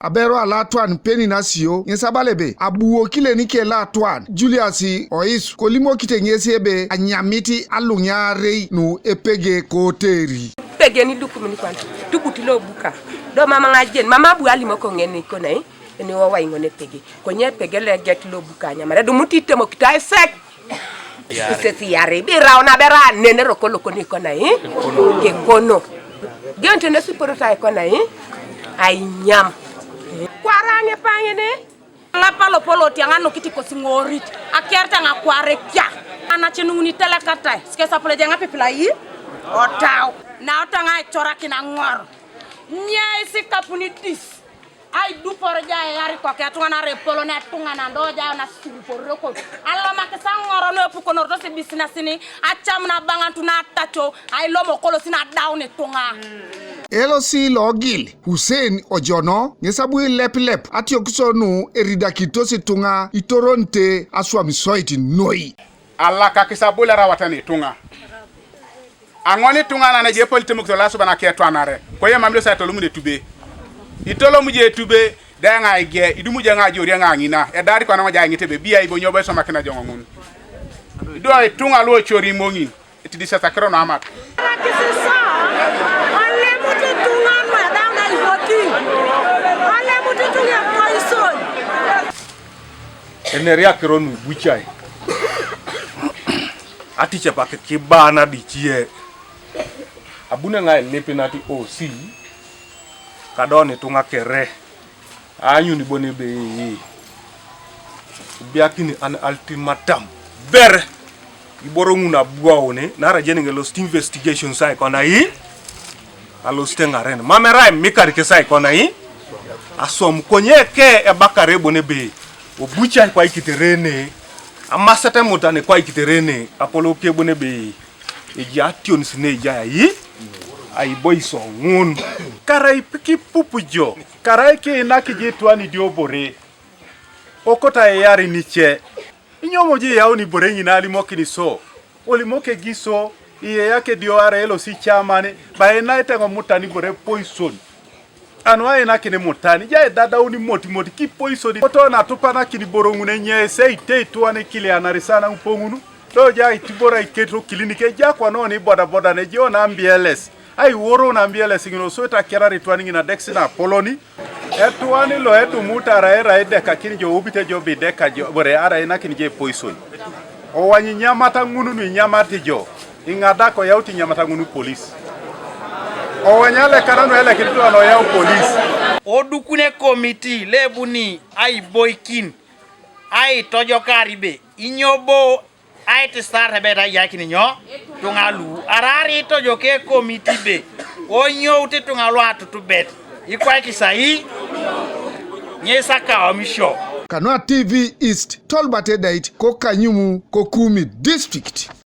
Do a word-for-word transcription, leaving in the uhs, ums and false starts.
Aberu alatwan Peninasio ŋes abala ebe abu okilen ke latwan Julius Oisu kolimokite ŋes ebe anyamit aluŋearei nu epege koteri. Pege ni dukumin kwan tubut lo buka do mama ŋajen mama abu alimoko ŋen ikonai. Eni wowai ŋon epege konye epege lo eget lo buka anyamare dumut itemokito aisek. Isesiare ibirau nabera nene roko lokoni konai kekono. Gionte nesuporoto aikonai ainyam. Kwara ŋepaŋene. Lapa lopolo tiaŋ anukit kosi ŋorit akiarita ŋakware kia. Anacenuŋuni telekatai sikesapul ejeŋ apipilai otau. Naotaŋ aicorakin aŋor nyeis ikapuni dis. Aidupor ja eyari koke etuŋanar epolon etuŋanan do ja nasirupor rokon. Alomakis aŋor nu epukonorotos ibisinasin acam nabaŋanut nataco. Ailomokolosi nadaun ituŋa. Elosi logil Hussein Ojono ŋes abu ilepilep atiokisio nu eridakitos ituŋa itoronite aswamisoit noi. Alakakis aboliar awatan ituŋa. Aŋon ituŋanan ejai epolitemokito loasuban aketwanare koye mam ilosi aitolomun etube. Itolomu je etube da eŋa aige idumu je eŋa ajoria eŋa ŋina edari kwana ŋoja aiŋit ebe bia ibo nyobo isomakina joŋo ŋun. Ido ituŋa luocori imoŋin. Etidisias akiro nuamat. Kisisa olemut ituŋa nuedau naiboti olemut ituŋa epoison. Eneri akiro nuibucai aticepak kiba nadicie. Abune ŋa ilipinat osi kadon ituŋa kere. Aanyun bon ebe ii ibiakini an ultimatum ber iboro ŋun abuauni nara jeni ŋelosit investigations aikonai alosit eŋaren mam erai mikar kes aikonai aswam konye ke ebakar ebon ebe obucai kwaikitere ne amaset emutan kwaikitere ne apolou ke ebon ebe ejai ationis ne ejai ai aiboiso ŋun. Karai kipup jo karai kiinak jo itwan idiobore. Okot aiyar nice. Inyo mojo iyaun ibore ŋina alimokin so olimok egiso iyeyak edio arai elosi icaman bainaete ŋomutan ibore poison. Anu ainakin imutan ijai idadaun imotimot kipoison koto natupanakin iboro ŋun enyees eite ituan ikilianar sana ŋupo ŋun. Do ejai itibor aiket okilinik ejai kwana oni bodaboda nejeo nambielesi. Aiworo nambielesi ŋin osoit akiarar itwan ŋin adekis napoloni. Etuan lo edumut arai erai idekakin jo oubit ejo bideka jo bore arai inakin jo epoison. Owany inyamata ŋun nuinyamat jo iŋadak oyaut inyamata ŋun polis. Owany alekana nuelekin tuan oyau polis. Odukune komiti lebuni aiboikin aitojokar ibe inyo bo aitisar ebet ayakini nyo tuŋa lu araari itojoke komiti be onyout ituŋa lu atutubet ikwaikisai ŋes akaomisio. Kanua T V East, Tolbert Edait ko Kanyumu ko Kumi District.